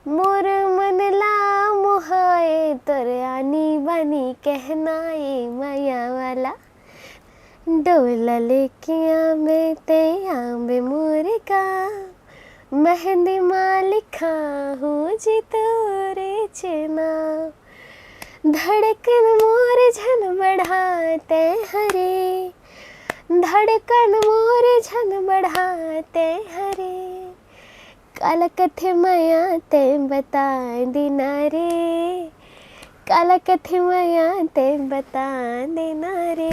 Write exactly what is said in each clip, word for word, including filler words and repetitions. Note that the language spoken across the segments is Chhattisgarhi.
मोर मन ला मोहाए तोर आनी बानी कहना ए मया वाला। डोला लेके आबे ते आबे मोर का, मेहंदी मा लिखा हूँ जी तोरे चेना। धड़कन मोर झन बढ़ाते हरे, धड़कन मोर झन बढ़ाते हरे। काला कथे मया ते बता देना रे, काला कथे मया ते बता देना रे।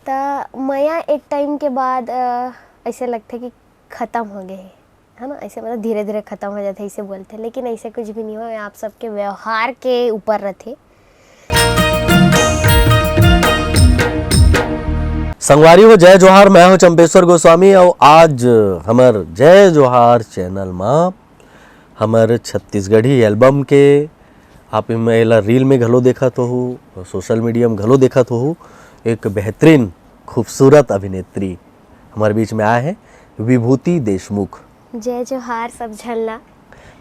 त मया एक टाइम के बाद अ, ऐसे लगथे कि खत्म हो गए हे, है ना? ऐसे मतलब धीरे धीरे खत्म हो जाथे, ऐसे बोलथे, लेकिन ऐसे कुछ भी नहीं हो। आप सबके व्यवहार के ऊपर रथे। संगवारी हो, जय जोहार, मैं हूं चंपेश्वर गोस्वामी और आज हमर जय जोहार चैनल मा हमर छत्तीसगढ़ी एल्बम के आप एला रील में घलो देखत होहू, सोशल मीडिया में घलो देखत होहू, एक बेहतरीन खूबसूरत अभिनेत्री हमारे बीच में आए हैं, विभूति देशमुख। जय जोहार सब झन ला।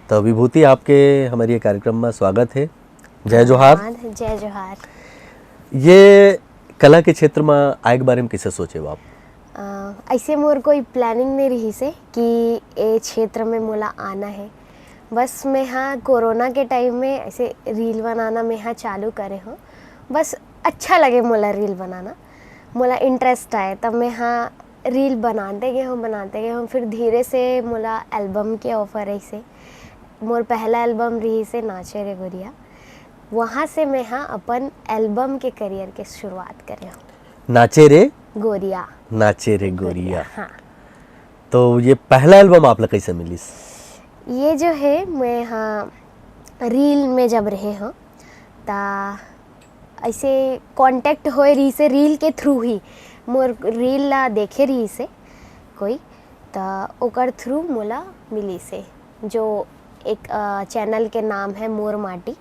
तो विभूति, आपके हमारे ये कार्यक्रम में स्वागत है। जय जोहार। धन्यवाद, जय जोहार। ये कला के क्षेत्र में आए के बारे में कैसे सोचे हो आप? अ, ऐसे मोर कोई प्लानिंग नहीं रही से कि ए क्षेत्र में मोला आना है। बस मैं हाँ कोरोना के टाइम में ऐसे रील बनाना मैं हाँ चालू करे हूँ। बस अच्छा लगे मोला रील बनाना, मोला इंटरेस्ट आए, तब मैं हाँ रील बनाते गए हूँ, बनाते गए हूँ। फिर धीरे से मोला एल्बम के ऑफर ऐसे, मोर पहला एल्बम रही से नाचे रे गोरिया, वहाँ से मैं हाँ अपन एल्बम के करियर के शुरुआत करे हूँ। नाचे रे गोरिया। नाचे रे गोरिया। हाँ। तो ये पहला एल्बम आप ला कैसे मिलिस? ये जो है, मैं हाँ रील में जब रहे हूँ, ता ऐसे कॉन्टैक्ट होए रही से रील के थ्रू ही, मोर रील ला देखे रही से कोई, त ओकर थ्रू मोला मिली से, जो एक अ, चैनल के नाम है मोर माटी।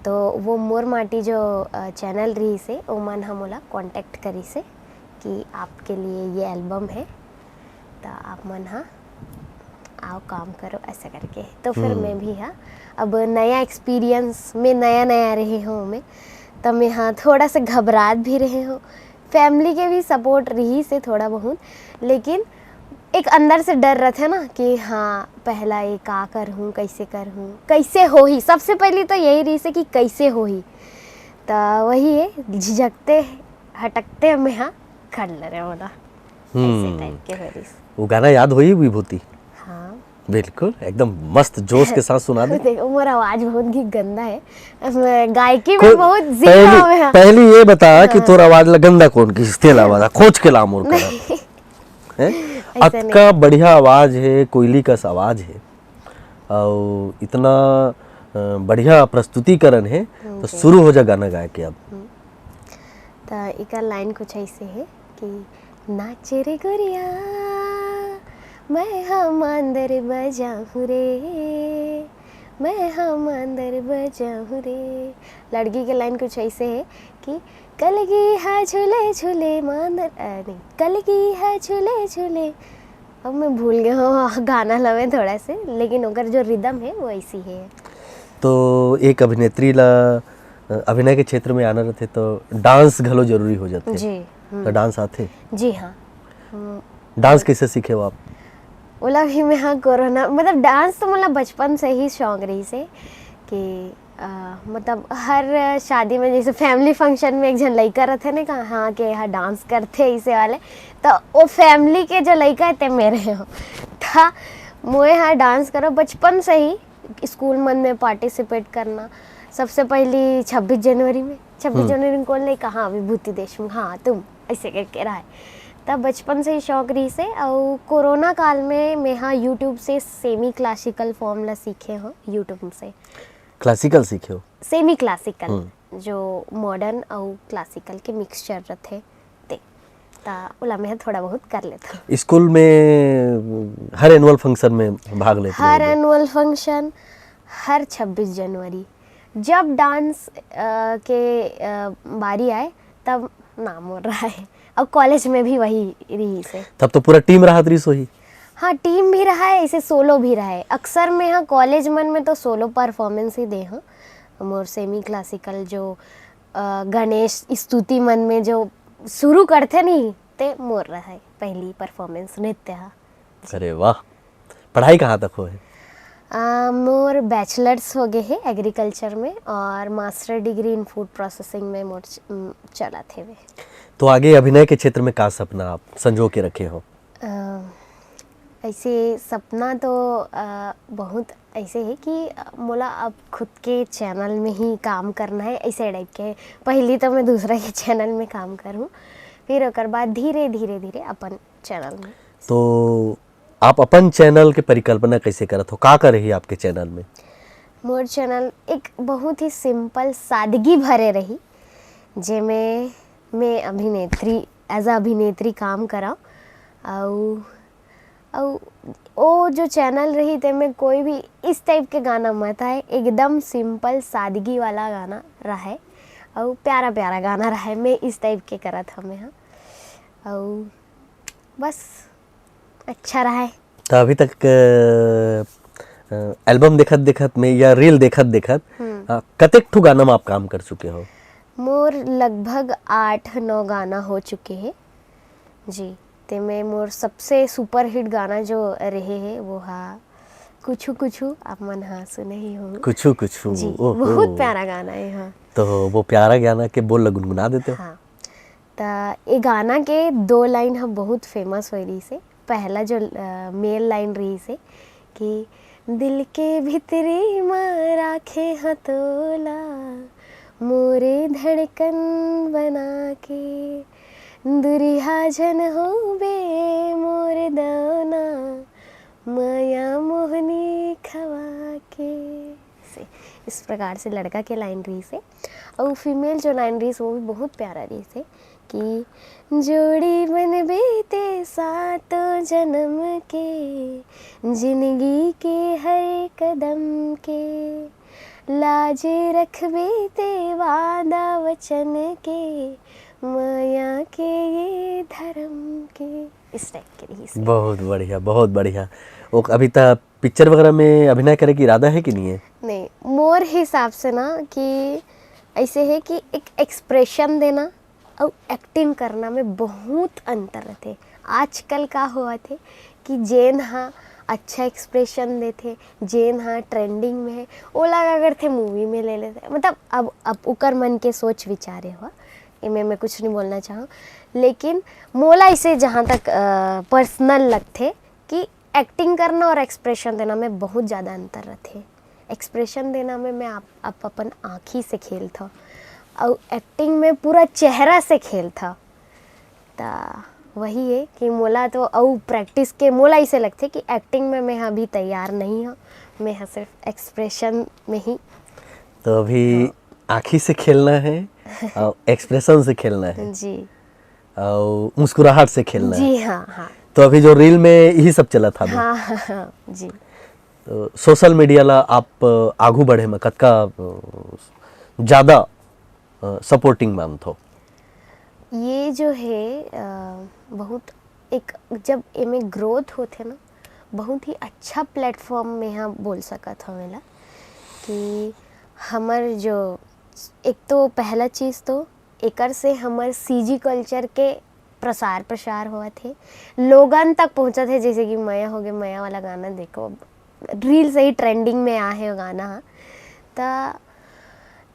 तो वो मोर माटी जो अ, चैनल रही से, ओमन ह मोला कॉन्टैक्ट करी से कि आपके लिए ये एल्बम है, तो आप मन हा आओ काम करो, ऐसा करके। तो फिर हम्म। मैं भी हाँ, अब नया एक्सपीरियंस में नया नया रहे हूँ मैं, तो मैं हाँ थोड़ा सा घबरात भी रहे हूँ। फैमिली के भी सपोर्ट रही से थोड़ा बहुत, लेकिन एक अंदर से डर रहथे ना कि हाँ, पहला ये का करहूँ, कैसे करहूँ, कैसे होही। सबसे पहली तो यही रही से कि कैसे होही। तो वही है, झिझकते, हटकते में हाँ खड़ ले रहे हो ना। ऐसे हम्म। टाइप के हो रही से। वो गाना याद होही विभूति? हाँ। बिल्कुल, एकदम मस्त जोश के साथ सुना दे। देखो, मोर आवाज बहुत ही गंदा है। अब मैं गायकी में कोई बहुत जीरो पहली, हूँ मैं। पहली ये बता कि हाँ। तोर आवाज ला गंदा कौन किहिस, तेला बता, खोज के ला मोर करा। नहीं। हैं? ऐसा नहीं। अतका बढ़िया आवाज है, कोयली कस आवाज है, और इतना अ, बढ़िया प्रस्तुतिकरण है, हम्म, तो जी। शुरू हो जा गाना गाए के अब। हम्म। त इकर लाइन कुछ ऐसे है कि नाचे रे गोरिया, मैं हा मांदर बजाहूँ रे, मैं हा मांदर बजाहूँ रे। लड़की के लाइन कुछ ऐसे है कि कलगी हा झूले झूले मांदर, अ, नहीं, कलगी हा झूले झूले। अब मैं भूल गया हूँ गाना लवे थोड़ा से, लेकिन ओकर जो रिदम है वो ऐसी है। तो एक अभिनेत्री ला अ, अभिनय के क्षेत्र में आना रहथे तो डांस घलो जरूरी हो जाथे। जी, हम्म। तो डांस आथे? जी हाँ। हम्म। डांस कैसे सीखे हो आप? ओला भी मैं हाँ कोरोना, मतलब डांस तो मोला बचपन से ही शौक रही से कि अ, मतलब हर शादी में जैसे फैमिली फंक्शन में एक झन लइका रहथे ने का, हाँ के यहाँ डांस करथे इसे वाले, तो वो फैमिली के जो लइका है ते मेरे हो। था मोए हाँ डांस करो बचपन से ही, स्कूल मन में पार्टिसिपेट करना। सबसे पहली छब्बीस जनवरी में, छब्बीस हम्म। जनवरी में कौन लइका? हाँ, विभूति देशमुख, हाँ तुम, ऐसे करके रहा है। तब बचपन से ही शौक रही से। और कोरोना काल में मैं हाँ यूट्यूब से सेमी क्लासिकल फॉर्म ला सीखे हो यूट्यूब से। क्लासिकल सीखे हो? सेमी क्लासिकल, हम्म। जो मॉडर्न और क्लासिकल के मिक्सचर रहथे ते, ता ओला मैं थोड़ा बहुत कर लेता हूँ। स्कूल में हर एनुअल फंक्शन में भाग लेते हर होगे? एनुअल फंक्शन, हर छब्बीस जनवरी, जब डांस अ, के अ, बारी आए, तब नाम हो रहा है। और कॉलेज में भी वही रही से। तब तो पूरा टीम राहत रही सोही। हाँ, टीम भी रहा है, ऐसे सोलो भी रहा है। अक्सर मैं, हाँ, कॉलेज मन में तो सोलो परफॉर्मेंस ही दे हूँ। मोर सेमी क्लासिकल जो, अ, गणेश स्तुति मन में जो शुरू करथे नहीं, ते मोर रहा है पहली परफॉर्मेंस नृत्य हा। अरे वाह, पढ़ाई कहाँ तक हो है? अ, मोर बैचलर्स हो गए है एग्रीकल्चर में और master degree in food processing में मोर च-, उम, चलत हेवे। तो आगे अभिनय के क्षेत्र में का सपना आप संजो के रखे हो? अ, ऐसे सपना तो, अ, बहुत ऐसे है कि, अ, मोला अब खुद के चैनल में ही काम करना है, ऐसे टाइप के। पहली तो मैं दूसरा के चैनल में काम करूँ, फिर ओकर बाद धीरे, धीरे, धीरे अपन चैनल में। तो आप अपन चैनल के परिकल्पना कैसे करत हो? का का रही आपके चैनल में? मोर चैनल एक बहुत ही सिंपल, सादगी भरे रही, जेमे मैं अभिनेत्री, एज अ अभिनेत्री काम करव। अउ, अउ ओ जो चैनल रही, तेमे कोई भी इस टाइप के गाना मत आए, एकदम सिंपल, सादगी वाला गाना रहे, अउ प्यारा, प्यारा गाना रहे, मैं इस टाइप के करत हमें, हाँ। अउ बस, अच्छा रहा है। तो अभी तक, अ, अ, एल्बम देखत देखत में या रील देखत देखत, हम्म। अ, कतेक ठो गाना में आप काम कर चुके हो? मोर लगभग आठ नौ गाना हो चुके हैं जी। ते में मोर सबसे सुपरहिट गाना जो रहे है, वो हा कुछु कुछु, आप मन हा सुने ही होंगे। कुछु कुछु, जी, ओहो। बहुत प्यारा गाना है, हाँ। तो वो प्यारा गाना के बोल ला गुनगुना देते हो? हाँ। त ए गाना के दो लाइन ह बहुत फेमस होए रहिस हे। पहला जो, अ, मेल लाइन रहिस हे कि "दिल के भीतरी म राखे ह तोला, मोरे धड़कन बना के, दुरिहा झन होबे मोर दाना, मया मोहनी खवा के।" से, इस प्रकार से लड़का के लाइन रहिस हे। अउ फीमेल जो लाइन रहिस, वो भी बहुत प्यारा रहिस हे कि "जोड़ी बनबे ते सातों जन्म के, जिंदगी के हर कदम के, लाज रखबे ते वादा वचन के, मया के ये धर्म के।" इस टाइप के रहिस हे। बहुत बढ़िया, बहुत बढ़िया। ओ, अभी त पिक्चर वगैरह में अभिनय करे के इरादा है कि नहीं है? नहीं, मोर हिसाब से ना कि ऐसे है कि एक एक्सप्रेशन देना अउ एक्टिंग करना में बहुत अंतर रहिथे। आजकल का होवत हे कि जेन हा अच्छा एक्सप्रेशन देथे, जेन हा ट्रेंडिंग में है, ओला का करथे, मूवी में ले लेथे। मतलब, अब, अब उकर मन के सोच विचार हे, एमे मैं कुछ नहीं बोलना चाहूँ, लेकिन मोला इसे जहाँ तक, अ, पर्सनल लगथे कि एक्टिंग करना और एक्सप्रेशन देना में बहुत ज़्यादा अंतर रहिथे। एक्सप्रेशन देना में मैं आप, आप अपन आँखी से खेलथव, अउ एक्टिंग में पूरा चेहरा से खेलथव। त वही है कि मोला तो अउ प्रैक्टिस के, मोला इसे लगथे कि एक्टिंग में मैं अभी तैयार नहीं हूँ, मैं ह सिर्फ एक्सप्रेशन में ही। तो अभी हाँ। आँखी से खेलना है और एक्सप्रेशन से खेलना है। जी। और मुस्कुराहट से खेलना है। जी हाँ, हाँ। तो अभी जो रील में यही सब चलत हवे। हाँ, हाँ, हाँ, जी। तो सोशल मीडिया ला आप, अ, आगू बढ़े में कतका, अ, ज्यादा, अ, सपोर्टिंग मानथो? ये जो है, अ, बहुत एक, जब एमे ग्रोथ होथे ना, बहुत ही अच्छा प्लेटफॉर्म में हम बोल सकत हव एला कि हमर जो, एक तो पहला चीज़ तो एकर से हमर सीजी कल्चर के प्रसार प्रसार होवत हे, लोगन तक पहुँचत हे। जैसे कि मया होगे, मया वाला गाना देखो, रील से ही ट्रेंडिंग में आ हे वो गाना ह। त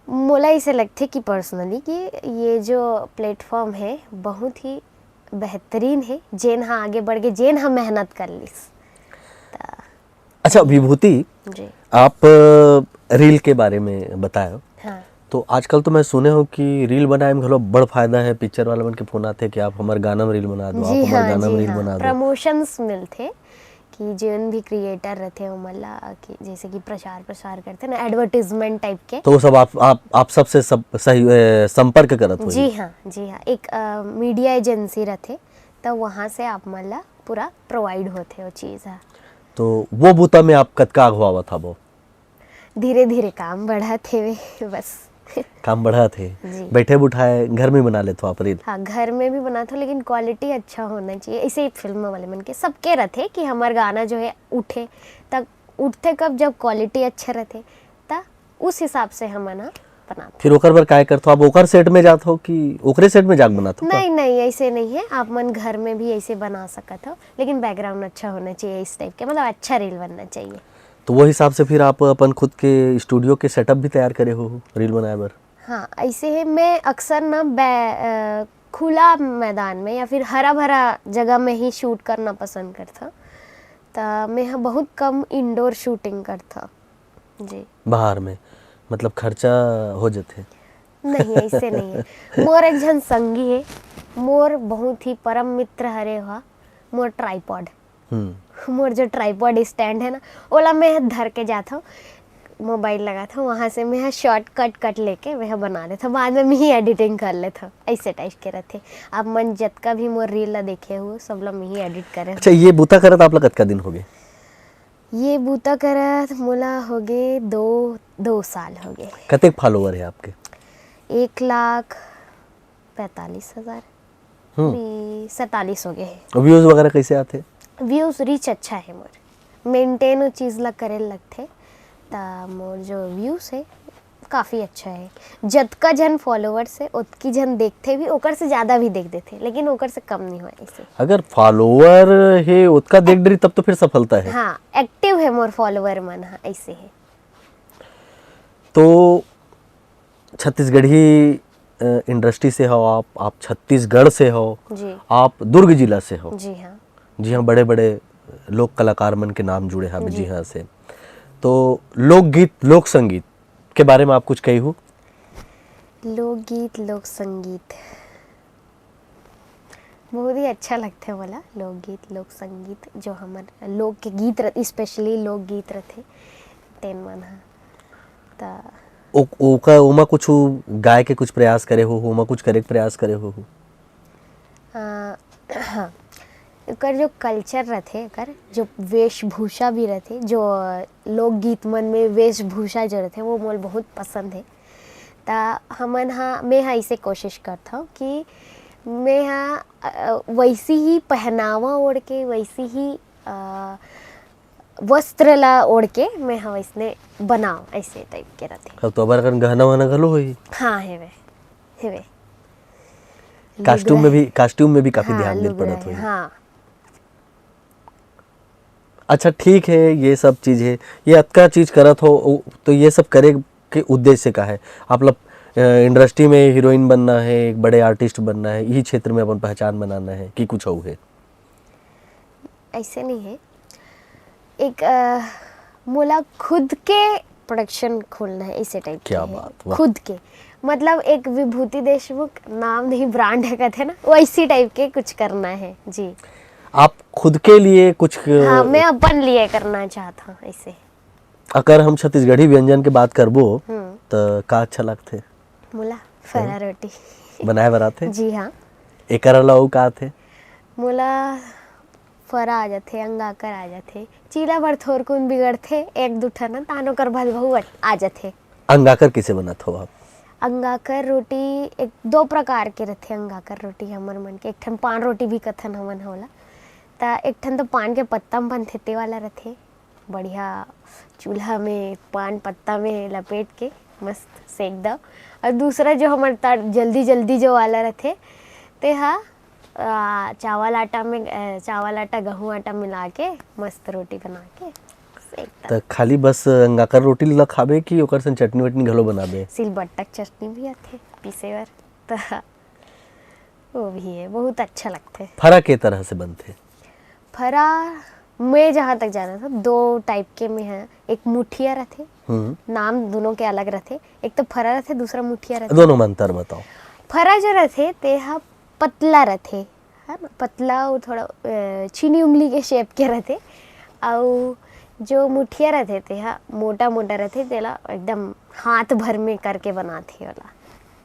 मोला इसे लगथे कि पर्सनली कि ये जो प्लेटफॉर्म है, बहुत ही बेहतरीन है, जेन हा आगे बढ़ के, जेन हा मेहनत कर लिस। त अच्छा विभूति, जी। आप, अ, रील के बारे में बताए हो। हाँ। तो आजकल तो मैं सुने हो कि रील बनाए में घलो बड़ फायदा है, पिक्चर वाला मन के फोन आथे कि आप हमर गाना में रील बना दो, आप जी हमर हाँ, गाना में जी रील हाँ। बना दो। प्रमोशंस मिलथे कि जेन भी क्रिएटर रथे ओमन ला, कि जैसे कि प्रचार प्रसार करथे ना, एडवर्टाइजमेंट टाइप के। तो वो सब आप, आप, आप सबसे सब सही, ए, संपर्क करत होही? जी हाँ, जी हाँ। एक, अ, मीडिया एजेंसी रथे, त वहाँ से आप मन ला पूरा प्रोवाइड होथे वो चीज़ ह। तो वो बूता में आप कतका आघू आवत हवो? धीरे-धीरे काम बढ़त हेवे, बस। काम बढ़ात हे। जी। बैठे बुठाए घर में बना लेथो आप रील? हाँ, घर में भी बनाथो, लेकिन क्वालिटी अच्छा होना चाहिए। ऐसे ही फिल्म वाले मन के सबके रथे कि हमार गाना जो है उठे, तक उठते कब, जब क्वालिटी अच्छा रथे, त उस हिसाब से हमन ह बनाथो। फिर ओकर बर काय करथो आप? ओकर सेट में जाथो कि ओकरे सेट में जाके बनाथो का? नहीं, नहीं, ऐसे नहीं है। आप मन घर में भी ऐसे बना सकत हो, लेकिन बैकग्राउंड अच्छा होना चाहिए इस टाइप के, मतलब अच्छा रील बनना चाहिए। तो वो हिसाब से फिर आप अपन खुद के स्टूडियो के सेटअप भी तैयार करे हो रील बनाए बर? हाँ, ऐसे है। मैं अक्सर ना बै- अ, खुला मैदान में या फिर हरा भरा जगह में ही शूट करना पसंद करता। त मैं ह बहुत कम इंडोर शूटिंग करता। जी। बाहर में, मतलब खर्चा हो जथे? नहीं, ऐसे नहीं है। मोर एक झन संगी है, मोर बहुत ही परम मित्र हरे हुआ, मोर ट्राइपॉड। हम्म। मोर जो ट्राइपॉड स्टैंड है ना, ओला मैं धर के जाता हूँ, मोबाइल लगाता हूँ, वहाँ से मैं शॉर्ट कट कट लेके मैं बना लेता हूँ। बाद में मैं ही एडिटिंग कर लेता हूँ। ऐसे टाइप के रहते। आप मन जतका भी मोर रील ला देखे हो, सब ला मैं ही एडिट करे हूँ। अच्छा, ये बूता करत आप ला कतका दिन हो गए? ये बूता करत मोला हो गए दो, दो साल हो गए। कतेक फॉलोअर है आपके? एक लाख पैंतालीस हजार। हम्म। अभी सैंतालीस हो गए है। व्यूज वगैरह कैसे आते? व्यूज रीच अच्छा है मोर, मेंटेन वो चीज़ ला करे लगथे, त मोर जो व्यूज है काफ़ी अच्छा है। जतका झन फॉलोअर्स है, ओतकी झन देखते भी, ओकर से ज़्यादा भी देख देते, लेकिन ओकर से कम नहीं हुआ इसे। अगर फॉलोअर है, ओतका देख डरी, तब तो फिर सफलता है। हाँ, एक्टिव है मोर फॉलोअर मन, हाँ, ऐसे है। तो छत्तीसगढ़ी इंडस्ट्री से हो आप, आप छत्तीसगढ़ से हो, जी। आप दुर्ग जिला से हो, जी हाँ। जिहाँ बड़े बड़े लोक कलाकार मन के नाम जुड़े हवे, जिहाँ से। तो लोकगीत, लोक संगीत के बारे में आप कुछ कही हो? लोकगीत, लोक संगीत बहुत ही अच्छा लगथे मोला। लोकगीत, लोक संगीत, जो हमर लोक के गीत रह-, स्पेशली लोकगीत रथे, तेन मन ह। त ओ-, ओका, ओमा कुछ गाय के कुछ प्रयास करे हो, ओमा कुछ करे के प्रयास करे हो? अ, हाँ, एकर जो कल्चर रथे, एकर जो वेशभूषा भी रथे, जो लोकगीत मन में वेशभूषा जो रथे, वो मोल बहुत पसंद है। त हमन ह, मैं ह इसे कोशिश करथव कि मैं ह, अ, वैसी ही पहनावा ओढ़ के, वैसी ही, अ, वस्त्र ला ओढ़ के मैं ह वैसने बनाव, ऐसे टाइप के रथे। अब तो अबर अकन गहना वहना घलो होही। हाँ, हेवे, हेवे। कास्ट्यूम में भी, कास्ट्यूम में भी काफी हाँ, ध्यान दे लुगरा पड़त है, होही। हाँ। अच्छा, ठीक है, ये सब चीज है, ये अतका चीज करत हो, उ-, तो ये सब करे के उद्देश्य का है? आप लोग, अ, इंडस्ट्री में हीरोइन बनना है, एक बड़े आर्टिस्ट बनना है, यही क्षेत्र में अपन पहचान बनाना है कि कुछ और है? ऐसे नहीं है, एक, अ, मोला खुद के प्रोडक्शन खोलना है, ऐसे टाइप क्या के है। बात, वाह। खुद के, मतलब एक विभूति देशमुख नाम नहीं, ब्रांड है कहते ना, वैसी टाइप के कुछ करना है जी। आप खुद के लिए कुछ, हाँ, मैं अपन लिए करना चाहता हूँ ऐसे। अगर हम छत्तीसगढ़ी व्यंजन के बात करबो, हम्म। तो का अच्छा लगथे? मोला फरा रोटी। बनाए बर आथे? जी हाँ। एकर अलावा अउ का आथे? मोला फरा आ जाथे, अंगाकर आ जाथे, चीला बर थोरकुन बिगड़थे, एक दू ठन तान ओकर बाद बहु आ जाथे। अंगाकर किसे बनात हो आप? अंगाकर रोटी एक दो प्रकार के रथे। अंगाकर रोटी हमर मन के, एक ठन पान रोटी भी कथन हमन ह ओला। त एक ठन तो पान के पत्ता म बनथे, ते वाला रथे, बढ़िया चूल्हा में पान पत्ता में लपेट के मस्त सेक दव। और दूसरा जो हमर त जल्दी जल्दी जो वाला रथे, ते हा, आ, चावल आटा में, अ, चावल आटा, गहूँ आटा मिला के मस्त रोटी बना के सेक दव। त खाली बस अंगाकर रोटी ला खाबे कि ओकर संग चटनी वटनी घलो बनाबे? सिलबट्टा के चटनी भी आथे पीसे बर, त वो भी है, बहुत अच्छा लगथे। फरा के तरह से बनथे? फरा, मैं जहाँ तक जाना था, दो टाइप के में है। एक मुठिया रथे, हम्म। नाम दोनों के अलग रथे। एक तो फरा रथे, दूसरा मुठिया रथे। दोनों में अंतर बताओ। फरा जो रथे, ते हा पतला रथे, है ना, पतला और थोड़ा, अ, छीनी उंगली के शेप के रथे। अउ जो मुठिया रथे, ते हा मोटा मोटा रथे, तेला एकदम हाथ भर में करके बनाथे वाला।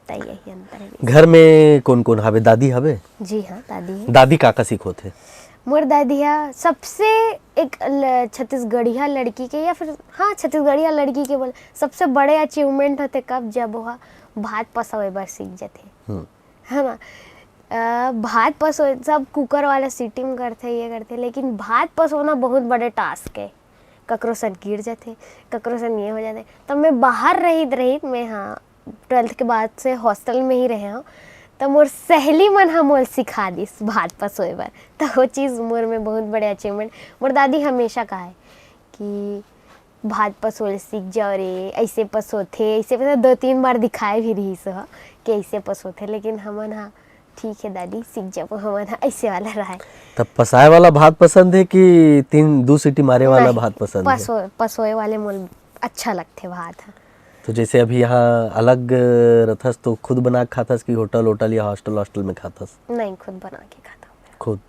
त यही अंतर है। घर में कौन कौन हवे? दादी हवे? जी हाँ, दादी है। दादी का का सिखोथे? मोर दादी हा सबसे एक ल-, छत्तीसगढ़िया लड़की के, या फिर, हाँ, छत्तीसगढ़िया लड़की के बोल, सबसे बड़े अचीवमेंट होथे कब, जब वह भात पसोए बर सीख जथे। हम्म। है ना? अ, भात पसोए, सब कुकर वाला सीटी में करथे, ये करथे, लेकिन भात पसोना बहुत बड़े टास्क है। ककरो सन गिर जाथे, ककरो सन ये हो जाथे। तब मैं बाहर रहित रहित मैं, हाँ, ट्वेल्थ के बाद से हॉस्टल में ही रहे हूँ, त मोर सहेली मन ह मोर सिखा दिस भात पसोए बर। त वो चीज़ मोर में बहुत बड़े अचीवमेंट। मोर दादी हमेशा कहे कि भात पसोल सीख जाओ रे, ऐसे पसोथे, ऐसे पसो, दो तीन बार दिखाए भी रहिस ह कि ऐसे पसोथे, लेकिन हमन हा ठीक है दादी, सीख जाबो हमन हा, ऐसे वाला रहा है। तब पसाए वाला भात पसंद है कि तीन दो सीटी मारे वाला नहीं, भात पसंद है? पसो, पसोए वाले मोल अच्छा लगथे भात हा। तो जैसे अभी यहाँ अलग रथस तो खुद बना के खाथस कि होटल होटल या हॉस्टल हॉस्टल में खाथस? नहीं, खुद बना के खाता हूँ। खुद।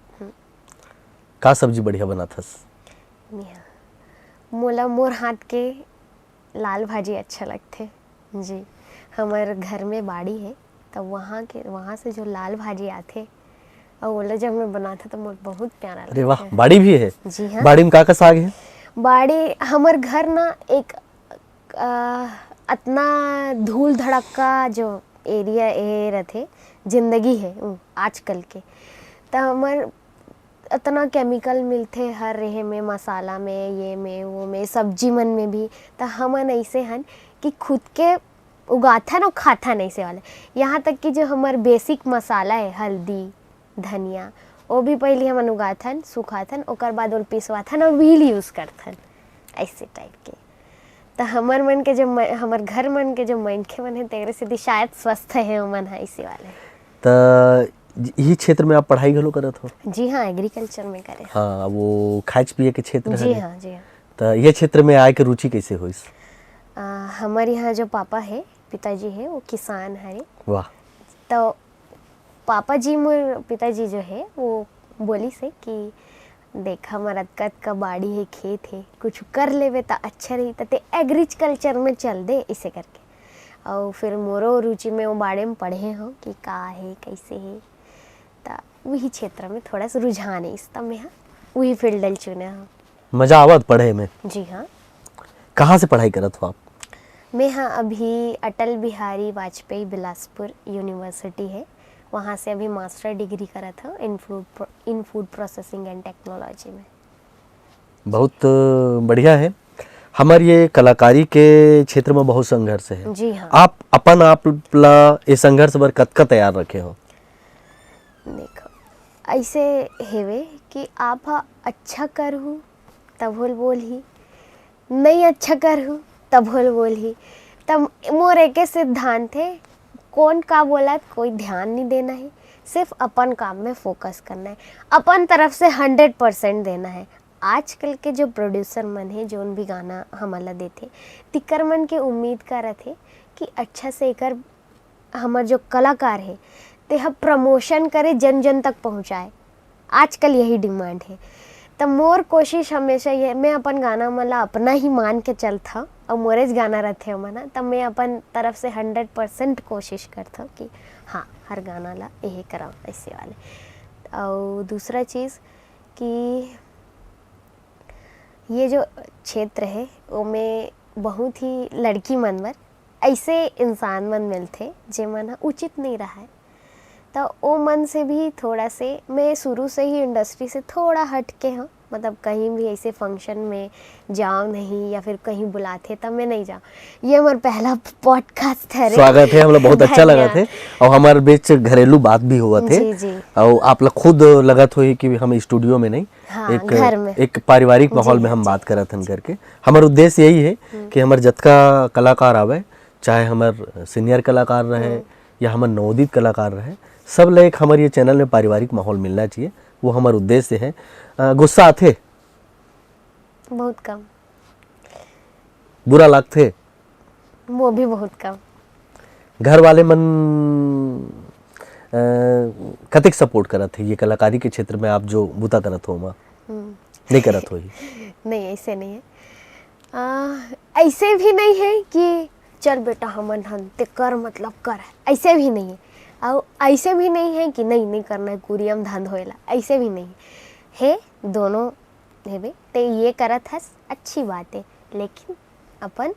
का सब्जी बढ़िया बनाथस? मिया, मोला मोर हाथ के लाल भाजी अच्छा लगथे जी। हमर घर में बाड़ी है, तब वहाँ के, वहाँ से जो लाल भाजी आथे और ओला जब मैं बनाता तो मोर बहुत प्यारा अरे वाह, लगथे। बाड़ी भी है? जी हाँ। बाड़ी में का का साग है? बाड़ी, हमर घर ना एक, अ, अतना धूल धड़क्का जो एरिया ए रथे, जिंदगी है उ आजकल के, त हमर अतना केमिकल मिलथे हर रेहे में, मसाला में, ये में, वो में, सब्जी मन में भी। त हमन ऐसे हन कि खुद के उगाथन और खाथन ऐसे वाले। यहाँ तक कि जो हमर बेसिक मसाला है, हल्दी, धनिया, वो भी पहले हमन उगाथन, सुखाथन, ओकर बाद ओल पिसवाथन और व्हील यूज करथन, ऐसे टाइप के। त हमर मन के जो म-, हमर घर मन के जो मनखे मन है, तेरे से शायद स्वस्थ है ओमन है इसी वाले। त यही क्षेत्र में आप पढ़ाई घलो करत हो? जी हाँ, एग्रीकल्चर में करे। हाँ, वो खाए पिए के क्षेत्र जी है। हाँ, जी हाँ। त ये क्षेत्र में आए के रुचि कैसे होइस? आ, हमर यहाँ जो पापा है, पिताजी है, वो किसान हरे। वाह। तो पापा जी, मोर पिताजी जो है, वो बोलिस हे कि देख, हमर अतका अतका बाड़ी है, खेत है, कुछ कर लेबे त अच्छा रही, त ते एग्रीकल्चर में चल दे, इसे करके। और फिर मोरो रुचि में वो बारे में पढ़े हो कि का है, कैसे है, त वही क्षेत्र में थोड़ा सा रुझान है, इस तब मैं हाँ वही फील्ड चुने हो। मजा आवत पढ़े में? जी हाँ। कहाँ से पढ़ाई करत हो आप? मैं हाँ अभी अटल बिहारी वाजपेयी बिलासपुर यूनिवर्सिटी है, वहाँ से अभी मास्टर डिग्री करत हूँ in food, in food processing and technology में। बहुत बढ़िया है। हमर ये कलाकारी के क्षेत्र में बहुत संघर्ष है। जी हाँ। आप अपन आप ला ये संघर्ष बर कतका तैयार रखे हो? देखो, ऐसे हेवे कि आप ह अच्छा करहू तब होल बोलही, नहीं अच्छा करहू तब होल बोलही। तब मोर एके सिद्धांत है, कौन का बोला, कोई ध्यान नहीं देना है, सिर्फ अपन काम में फोकस करना है, अपन तरफ से हंड्रेड परसेंट देना है। आजकल के जो प्रोड्यूसर मन है, जोन भी गाना हमन ला देथे, तिकर मन के उम्मीद का रथे कि अच्छा से एकर हमर जो कलाकार है, ते ह प्रमोशन करे, जन जन तक पहुँचाए। आजकल यही डिमांड है। त मोर कोशिश हमेशा ये, मैं अपन गाना मन ला अपना ही मान के चलथव, और मोरेज गाना रथे ओमन ह, त मैं अपन तरफ से हंड्रेड परसेंट कोशिश करथव कि हाँ, हर गाना ला यही कराओ, ऐसे वाले। और दूसरा चीज़ कि ये जो क्षेत्र है, ओमे बहुत ही लड़की मन बर ऐसे इंसान मन मिलथे, जेमन ह उचित नहीं रहय। त ओ मन से भी थोड़ा से, मैं शुरू से ही इंडस्ट्री से थोड़ा हट के हूँ, मतलब कहीं भी ऐसे फंक्शन में जाओ नहीं या फिर कहीं बुलाथे तब मैं नहीं जाओ। ये हमार पहला पॉडकास्ट है रे। स्वागत है, हमला बहुत अच्छा धन्यवाद। लगत है। और हमारे बीच घरेलू बात भी हुआ थे। जी, जी। और आप लोग खुद लगत होई कि हम स्टूडियो में नहीं, हाँ, एक, घर में। एक पारिवारिक जी, माहौल में हाँ, हम जी। बात करत हन करके। हमार उद्देश्य यही है कि हमार जतका कलाकार आवे, चाहे हमार सीनियर कलाकार रहे या हमार नवोदित कलाकार रहे, सब ले एक हमार ये चैनल में पारिवारिक माहौल मिलना चाहिए, वो हमार उद्देश्य है। अ, गुस्सा आथे? बहुत कम। बुरा लागथे? वो भी बहुत कम। घर वाले मन अ, कतेक सपोर्ट करत हे ये कलाकारी के क्षेत्र में, आप जो बुता करत हो ओमा? हम्म। नहीं करत होही? नहीं, ऐसे नहीं है। आ, ऐसे भी नहीं है कि चल बेटा हमन हन ते कर, मतलब कर, ऐसे भी नहीं है। और ऐसे भी नहीं है कि नहीं, नहीं करना है, कुरियम धंध होएला, ऐसे भी नहीं है। हे दोनों हेबे, ते ये करत हस, अच्छी बात है, लेकिन अपन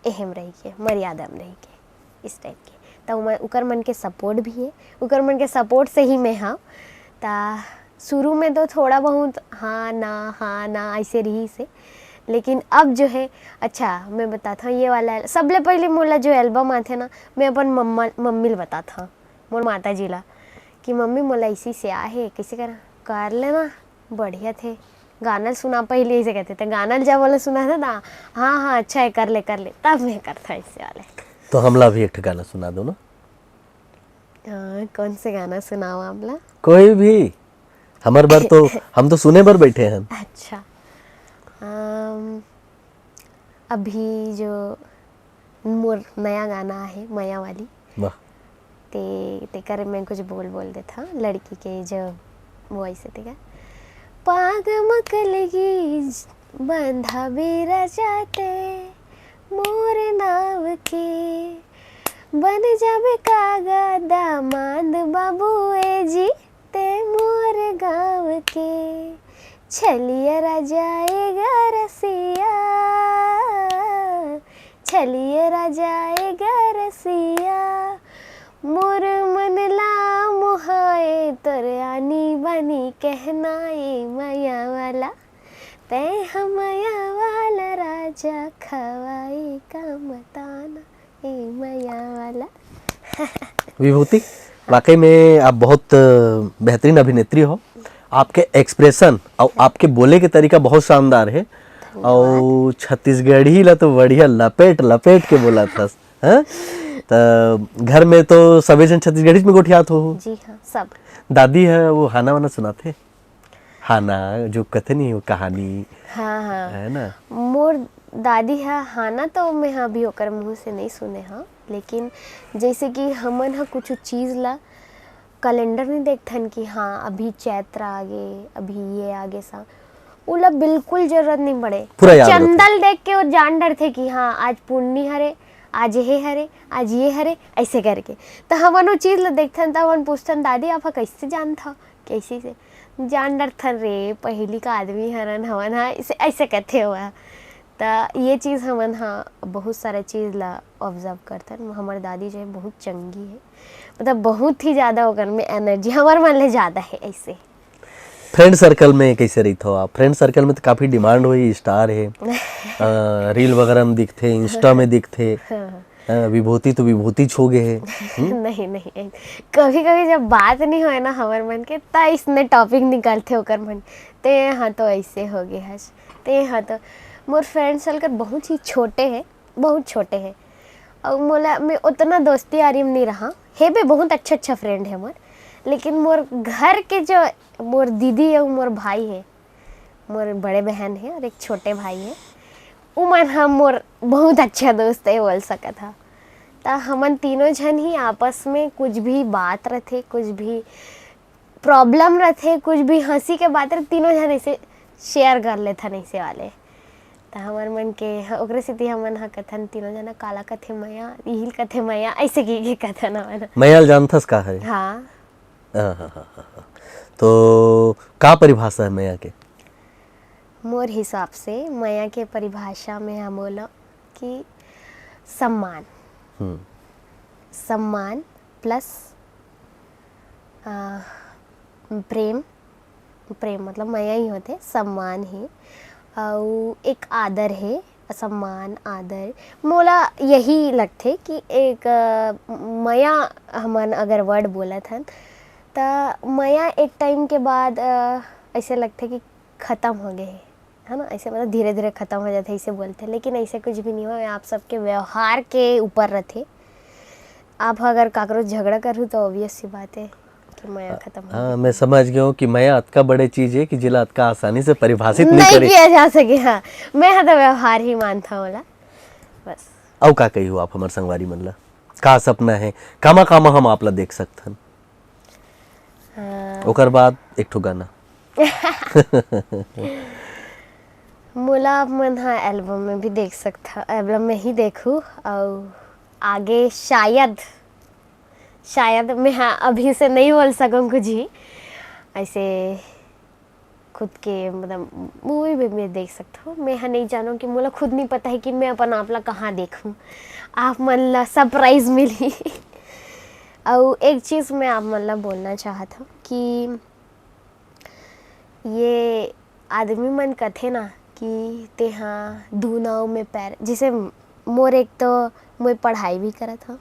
एहम रही के, मर्यादा में रही के, इस टाइप के। त उमन, उकर मन के सपोर्ट भी हे, उकर मन के सपोर्ट से ही मैं हव। त शुरू में तो थोड़ा बहुत हाँ ना, हाँ ना ऐसे रहिस हे, लेकिन अब जो है, अच्छा मैं बताथव, ये वाला सबले पहले मोला जो एल्बम आथे ना, मैं अपन मम्मा, मम्मी ल बताथव, मोर माता जी ला, कि मम्मी मोला इसी से आ हे, कैसे करा, कर लेना, बढ़िया थे, गाना ल सुना पहले, ऐसे कहते थे, गाना ल जब बोले सुना था ना, हाँ हाँ अच्छा है, कर ले कर ले, तब मैं करता ऐसे वाले। तो हमला भी एक ठो गाना सुना दो ना। हाँ, कौन से गाना सुनाओ आपला? कोई भी, हमर बर तो हम तो सुने बर बैठे हैं। अच्छा, अम, अभी जो मोर नया गाना है मया वाली, वाह। ते तेकर मैं कुछ बोल बोल देथा, लड़की के जो वॉइस है, ठीक है। पाग मकलगी बंधा बेरा जाते मोर नाव के, बन जाबे कागा दामाद बाबू ए जी ते मोर गाँव के। छलिया राजा ए गा रसिया, छलिया राजा ए गा रसिया, मोर मन ला मोहाए तोर आनी बानी कहना ए मया वाला। तै ह मया वाला राजा, खवाए का मताना ए मया वाला। विभूति, वाकई में आप बहुत, अ, बेहतरीन अभिनेत्री हो। आपके एक्सप्रेशन और आपके बोले के तरीका बहुत शानदार है। और छत्तीसगढ़ी ला तो बढ़िया लपेट लपेट के बोला था, हैं? त घर में तो सभी जन छत्तीसगढ़ी में गोठियात हो। जी हाँ, सब। दादी है वो हाना वाना सुनाथे? हाना जो कथे नहीं, वो कहानी, हाँ, हाँ। है ना? मोर दादी ह हाना तो मैं ह अभी ओकर मुँह से नहीं सुने हव, लेकिन जैसे कि हमन ह कुछ चीज ला कैलेंडर नहीं देखथन कि हाँ अभी चैत्र आगे, अभी ये आगे सा, उला बिल्कुल जरूरत नहीं पड़े। पूरा याद रथे। चंदा ल देख के वो जान डरथे कि हाँ आज पूर्णी हरे, आज ये हरे, आज ये हरे, ऐसे करके। त हमन वो चीज ला देखथन त हमन पूछथन, दादी आप ह कैसे जानथव? कैसे से? जान डरथन रे, पहिली का आदमी हरन हवन हा, ऐसे, ऐसे कथे हुआ। त ये चीज हमन हा बहुत सारा चीज ला ऑब्जर्व करथन। हमर दादी जो है बहुत चंगी है, मतलब बहुत ही ज्यादा ओकर में एनर्जी हमर मन ले ज्यादा है ऐसे। फ्रेंड सर्कल में कैसे रहिथो आप? फ्रेंड सर्कल में तो काफी डिमांड होही, स्टार है, अ, रील वगैरह में दिखथे, इंस्टा में दिखथे। हाँ, हाँ। हाँ, विभूति तो विभूति छो गे हे। हम्म? नहीं, नहीं, कभी-कभी जब बात नहीं होए ना हमर मन के, त इसने टॉपिक निकालथे ओकर मन। ते हाँ तो ऐसे हो गे हस, ते हाँ तो मोर फ्रेंड सर्कल बहुत ही छोटे हे, बहुत छोटे हे। अउ मोला, मैं उतना दोस्ती यारी में नहीं रहा। हे बे, बहुत अच्छा-अच्छा फ्रेंड हे मोर, लेकिन मोर घर के जो मोर दीदी अउ मोर भाई हे, मोर बड़े बहन हे और एक छोटे भाई हे, उमन ह मोर बहुत अच्छा दोस्त हे बोल सकत हा। त हमन तीनों झन ही आपस में कुछ भी बात रथे, कुछ भी प्रॉब्लम रथे, कुछ भी हंसी के बात रथे, तीनों झन ऐसे शेयर कर लेथन ऐसे वाले। त हमर मन के ह-, ओकरे सेती हमन ह कथन तीनों झन काला कथे मया, इहिल कथे मया, ऐसे की, की कथन हमन। मया ल जानथस का हरे? हाँ। हाँ, हाँ, हाँ, हाँ, हाँ। तो का परिभाषा है मया के? मोर हिसाब से मया के परिभाषा में हम बोला कि सम्मान। हम्म। सम्मान प्लस, आ, प्रेम, प्रेम मतलब मया ही होथे, सम्मान हे, अउ एक आदर हे, सम्मान, आदर। मोला यही लगथे कि एक, अ, मया हमन अगर वर्ड बोलत हन, त मया एक टाइम के बाद, अ, ऐसे लगथे कि खत्म हो गए हे, है ना? ऐसे मतलब धीरे-धीरे खत्म हो जाथे, ऐसे बोलथे, लेकिन ऐसे कुछ भी नहीं होय। आप सबके व्यवहार के ऊपर रथे। आप अगर काकरो झगड़ा करहू, तो ऑब्वियस सी बात है कि मया खत्म हो हाँ, गए। मैं समझ गया हूँ कि मया अतका बड़े चीज है कि जिला अतका आसानी से परिभाषित नहीं नहीं करे। किया जा सके। हाँ, मैं हा तो व्यवहार ही मानता हूँ ओला, बस। अउ का कही हो आप हमर संगवारी मन ला? का सपना है? कामा, कामा हम आप ला देख सकथन? हाँ। ओकर बाद एक ठो गाना। मोला आप मन हा एल्बम में भी देख सकथा, एल्बम में ही देखू, अउ आगे शायद, शायद मैं हा अभी से नहीं बोल सकूँ कुछ ही, ऐसे खुद के मतलब मूवी भी मैं देख सकता हूँ। मैं हा नहीं जानूँ कि मोला खुद नहीं पता है कि मैं अपन आप ला कहाँ देखूँ। आप मन ला सरप्राइज मिली। अउ एक चीज मैं आप मन ला बोलना चाहत हूँ कि ये आदमी मन कथे ना कि तेहा दू नाव में पैर, जैसे मोर एक तो मैं पढ़ाई भी करत हव,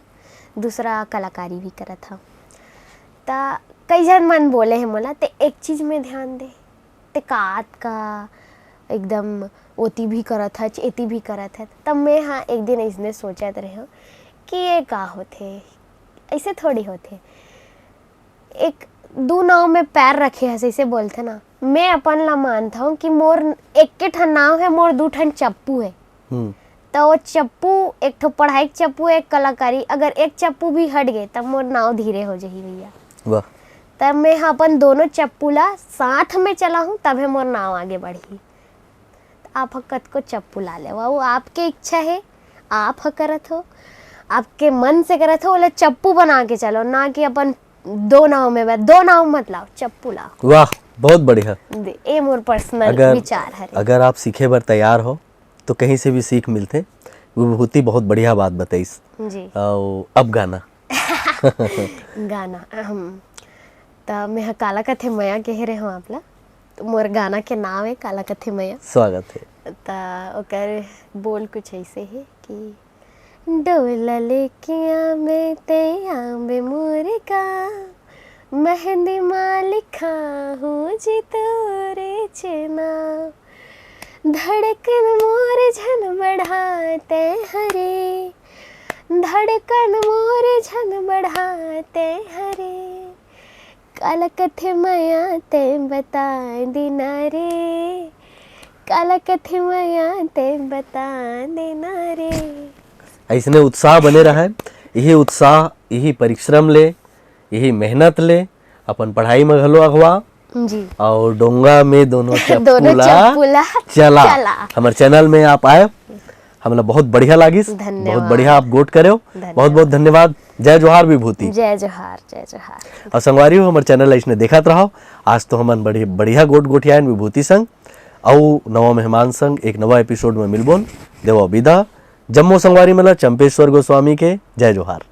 दूसरा कलाकारी भी करत हव। त कई झन मन बोले हे मोला, "ते एक चीज में ध्यान दे, ते कात का एकदम ओती भी करत हच, एती भी करत हच।" तब मैं हा एक दिन अइसने सोचत रहेंव कि ये का होथे, ऐसे थोड़ी होथे। एक दू नाव में पैर रखे हस, ऐसे बोलथे ना। मैं अपन ला मानत हव कि मोर एक के ठन नाव हे, मोर दू ठन चप्पू हे। हम्म। त वो चप्पू, एक ठो पढ़ाई के चप्पू, एक कलाकारी, अगर एक चप्पू भी हट गे, तब मोर नाव धीरे हो जाही भैया। वाह। तब मैं ह अपन दोनों चप्पू ला साथ में चलाहूँ, तभे मोर नाव आगे बढ़ही। आप ह कतको चप्पू ला लेवा, वो आपके इच्छा हे, आप ह करत हो, आपके मन से करत हो, ओला चप्पू बना के चलो, ना कि अपन दो नाव में बै-, दो नाव मत लाओ, चप्पू लाओ। वाह, बहुत बढ़िया। दे, ए मोर पर्सनल अगर, विचार हरे। अगर आप सीखे बर तैयार हो, तो कहीं से भी सीख मिलथे। विभूति बहुत बढ़िया बात बताइस। जी। अउ अब गाना। गाना, अहम। त मैं ह काला कथे मया कहे रहे हूँ आप ला। तो मोर गाना के नाव है काला कथे मया। स्वागत है। त ओकर बोल कुछ ऐसे है कि डोला लेके आबे ते आबे मोरे गाँव, मेहंदी मा लिखा हूँ जी तोरे चे नाम। धड़कन मोर झन बढ़ाते हरे, धड़कन मोर झन बढ़ाते हरे। काला कथे मया ते बता देना रे, काला कथे मया ते बता देना रे। ऐसने उत्साह बने रहे, यही उत्साह, यही परिश्रम ले, यही मेहनत ले अपन पढ़ाई में घलो अगवा। जी। और डोंगा में दोनों दोनों चप्पू ला चप्पू ला चला। चला। हमर चैनल में आप आए, हमला बहुत बढ़िया लागिस। धन्यवाद। बहुत बढ़िया आप गोठ करेव। धन्यवाद। बहुत बहुत धन्यवाद। जय जोहार विभूति। जय जोहार, जय जोहार। और संगवारी हो, हमर चैनल ला इसने देखत रहो। आज तो हमन बड़ी बढ़िया गोठ गोठियायन विभूति संग, अउ नवा मेहमान संग एक नवा एपिसोड में मिलबोन। देवा विदा। जम्मो संगवारी मन ला चंपेश्वर गोस्वामी के जय जोहार।